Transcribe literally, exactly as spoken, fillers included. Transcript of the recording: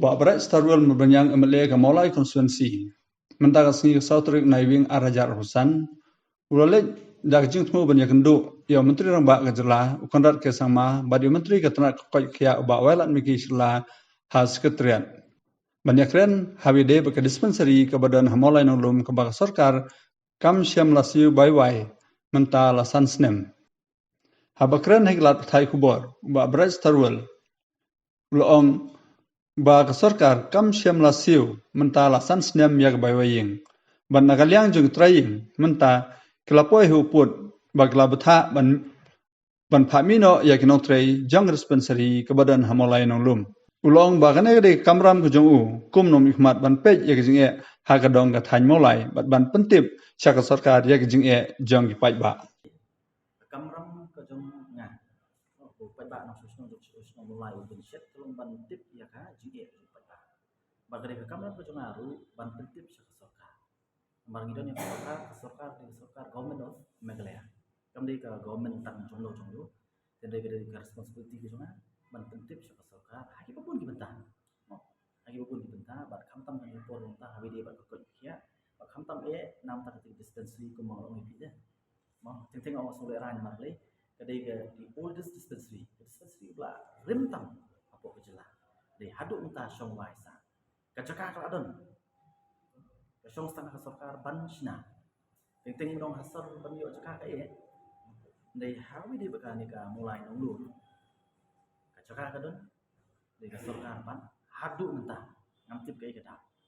Bah Brightstarwell Marbaniang, M L A ka Mawlai Constituency, mynta ka sngi ka saw tarik Naiwieng ar hajar arphew san, u la leit da ka jingthmu ban ïakynduh ïa u Myntri Rangbah ka jylla u Conrad K Sangma bad ïa u Myntri ka tnat ka koit ka khiah u Bah Wailadmiki Shylla ha Secretariat ban ïakren ha kaba ïadei bad ka dispensary kaba don ha Mawlai Nonglum kaba ka sorkar kam shym la siew baiwai mynta la san snem. Haba kren ha ki lad pathai khubor, u Bah Brightstarwell u la ong ba ka sorkar kam shym la siew mynta la san snem ïa ka baiwai ïing. Bad na ka liang jong ki trai ïing mynta ki la poi ha u pud ba ki la bthah ban, ban phah mih noh ïa ki nongtrei jong ka dispensary kaba don ha Mawlai Nonglum. U la ong ba kane ka dei ka kamram ka jong u kum u nongmihkhmat ban peit ïa ka jingeh ha ka dong ka thaiñ Mawlai bad ban pyntip sha ka sorkar ïa ka jingeh jong ki paidbah. Ka kamram ka jong nga, u paidbah nongshong shnong jong shnong Mawlai u Vincent, ka long ban tip ïa ka jingeh jong u paidbah. Bad ka dei ka kamram ka jong nga ruh ban pyntip sha ka sorkar. Namar ngi don ïa ka sorkar, ka sorkar dei ka sorkar Government of Meghalaya. Kam dei ka government tang jong no jong no. Te dei ka dei ka responsibility ka jong nga ban pyntip sha ka sorkar ha kiba bun ki bynta. Mo, ha kiba bun ki bynta, bad khamtam kane ka por mynta ha kaba ïadei bad ka koit ka khiah, bad khamtam eh namar ka dispensary kumba nga la ong ïa phi de. Mo, teng teng nga ong sngewlehrain namar lei, ka dei ka the oldest dispensary, ka dispensary ba la rim tam hapoh ka jylla. Dei haduh mynta shong wai sa. Ka jaka ka la don. Ka shong sa tang ha ka sorkar ban shna. Teng teng ba dang ha sor ban ïoh jaka ka eh. Dei ha kaba ïadei bad kane ka Mawlai Nonglum, ka jaka ka don. Dei ka sorkar ban haduh mynta ngam tip kaei ka daw.